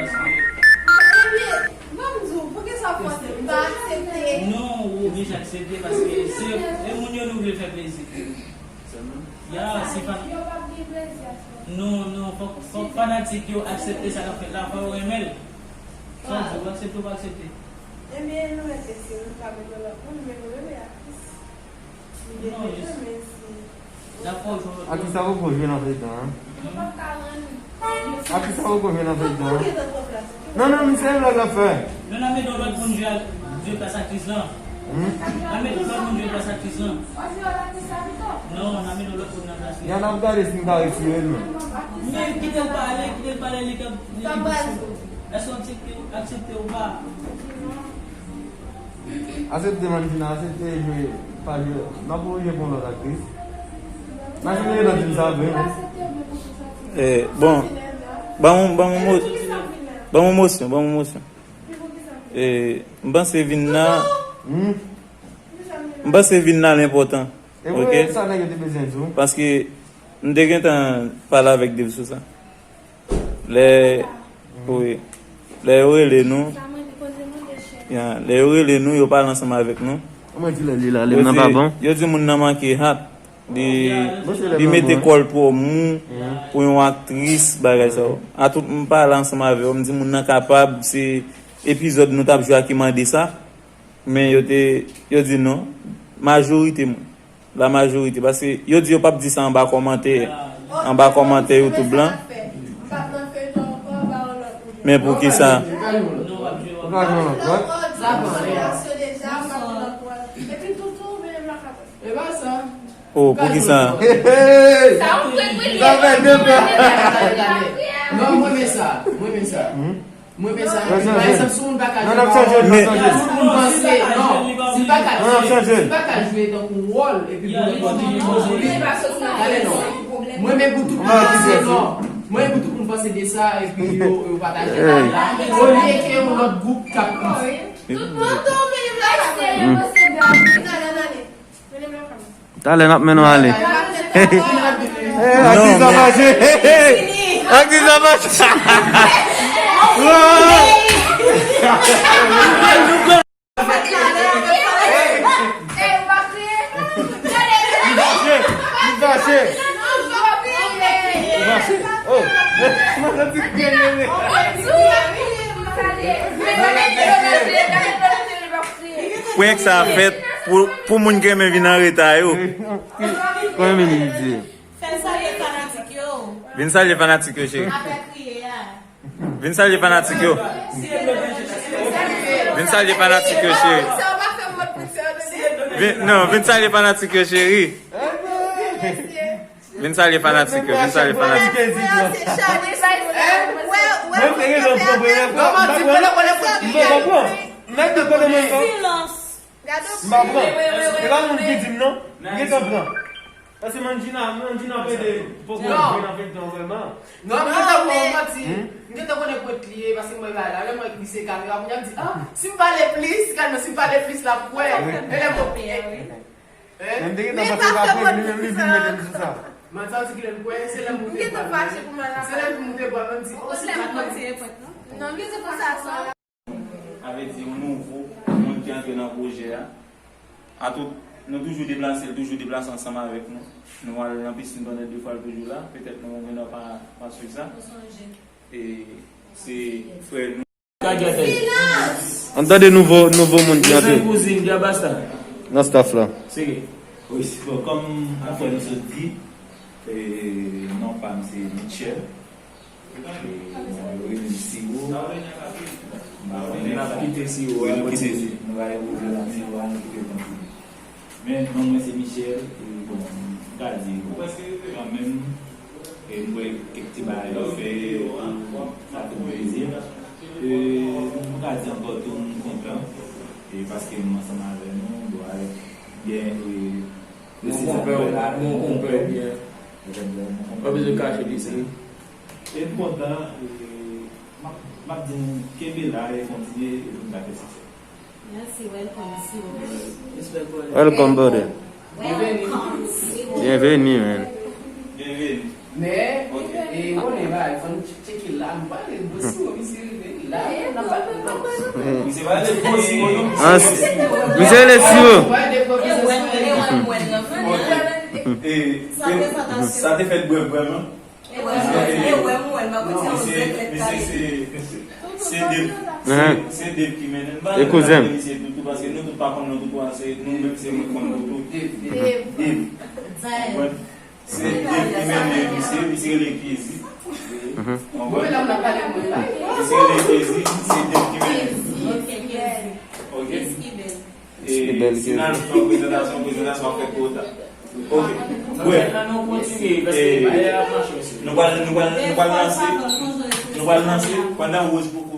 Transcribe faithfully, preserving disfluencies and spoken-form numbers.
paske. Ebyen, ban m di w, poukisa w fòse m pa aksepte? Non, ou oblije aksepte paske se, se moun yo nou vle fè plezi. Ya, se fan. Non, non, fòk, fòk fanatik yo aksepte sa k ap fèt la, fò yo renmen l. Sa w di, ou aksepte ou pa aksepte? Ebyen, nou mèt eseye, nou ka mete lòt moun, men nou renmen aktris. Li gen deja, men si. Atis sa poko jwe nan feyton an. Atis sa poko jwe nan feyton an. Non, non, misye se blag l ap fè. Non, n a mete yon lòt moun jwe, jwe plas aktris lan. Hmm? N a mete yon lòt moun jwe plas aktris lan. Non, n a mete yon lòt moun nan plas li. Ya, n ap gade si n ka retire l, men. Men kite l pale, kite l pale, li ka. Èske w aksepte, aksepte ou pa? Aksepte, Manfina, aksepte jwe, pa jwe. N ap oblije pran lòt aktris. N a jwe lòt moun sa vre, wi. Eh, bon, ban m, ban m mo-, ban m mosyon, ban m mosyon. Eh, m panse vin nan, hmm? M panse vin nan l enpòtan. E pou sa nèg yo te bezwen di w? Paske m te gentan pale avèk Dave sou sa. Lè, wi. Lè yo rele nou, ya, lè yo rele nou, yo pale ansanm avèk nou. Kòman di lè li la, lè m nan pa bon? Yo di moun nan manke hat. Li, li mete kò l twò mou pou yon aktris, bagay sa yo. A tout, m pale ansanm avè yo, m di moun nan kapab, se epizòd nou t ap jwe a ki mande sa. Men yo te, yo di non. Majorite moun. La majorite, paske yo di yo p ap di sa anba kòmantè, anba kòmantè YouTube lan. Men poukisa? Oh, poukisa? Sa fè de bò. Non, mwen renmen sa. Mwen renmen sa. Mwen renmen sa. Pa egzanp, si yon moun pa ka jwe yon wòl, tout moun panse, non, si l pa ka jwe, si l pa ka jwe tankou wòl, epi pou nenpòt moun, pou li, tande non. Mwen renmen pou tout moun panse, non. Mwen renmen pou tout moun panse de sa, epi yo, yo pataje la. Olye ke yon lòt gwoup k ap Tout moun tou vini vle pase. Talè n ap mennen w ale. Hey, ak di sa mache. Hey, hey. Ak di sa mache. Li fache. Li fache. Li fache. Oh. Mwen santi kriye. Prank sa fèt pou, pou moun ki renmen vin an reta yo. Kòman vin di? Fè salye fanatik yo. Vin salye fanatik yo, cheri. Apre kriye a. Vin salye fanatik yo. Vin salye fanatik yo, cheri. Vin, non, vin salye fanatik yo, cheri. Vin salye fanatik yo, vin salye fanatik yo. Silans. M pa pran. E pa moun ki di m non. M gentan pran. Paske Mandjina, Mandjina pede poko vin nan feyton vrèman. Non, m gentan konnen, m manti. M gentan konnen pwent li ye, paske mwen la, lè mwen glise kamera, moun ap di, ah, si m pale plis, gad mwen, si m pale plis, l ap kwè. E lè mwen Men m te gentan panse l ap prevni, men li vin mete m sou sa. Manti, kilè m kwè, se lè m moute bwa m. Se lè m moute bwa m, m di, oh, se tout mwen. Non, m gentan panse a sa. Sa vle di, yon nouvo moun ki antre nan pwojè a. A tout, nou toujou deplase, l toujou deplase ansanm avèk nou. Nou al nan pisin pandan de fwa, l toujou la. Petèt nou menm nou pa, pa swiv sa. E se frè nou. An tande nouvo, nouvo moun ki antre. Kouzin, gen Basta. Nan staff la. Sere. Wi, bon, kòm ankò nou sot di, e, non pa m se Mitchell. E, mwen rele m Siwo. N ap kite Siwo a kontinye. Nou va evolye nan Siwo a, nou kite l kontinye. Men, non mwen se Michel, e bon, m ka di, kanmenm, e m wè kèk ti bagay yo fè, e sa fè m plezi. E m ka di ankò tou, m kontan, e paske m ansanm avè nou, bon, avèk byen, e Mesye sa fè la, bon konpè, byen. Pa bezwen kache li, se. E m kontan, e m ap, m ap di nou, kenbe la, e kontinye, e pou n ka fè siksè. Mèsi, welcome, Siwo. Welcome, brother. Welcome, Siwo. Byenveni, man. Byenveni. Men, e, konnen bagay, fò n tcheke la, nou pale, bon, Siwo, misye rive la, n ap pale, non. Misye pale, bon, Siwo, non. Misye rele Siwo. E, sa te fèt brèf, brèf, non? E wè, e wè, mwen, mwen, mwen, se, se, se, se Dave, se, se Dave ki mennen. E kouzen. Misye toutou, paske nou tout pa konn non toutou a, se nou menm se mwen konn toutou. Dave. Dave. Se Dave ki mennen misye, misye rele Kezi. Konprann? Misye rele Kezi, se Dave ki mennen. Ok? E si n al fè yon prezantasyon, prezantasyon ap fèt twò ta. Ok. Brèf. E nou pral, nou pral, nou pral lanse, nou pral lanse pandan Rose pou,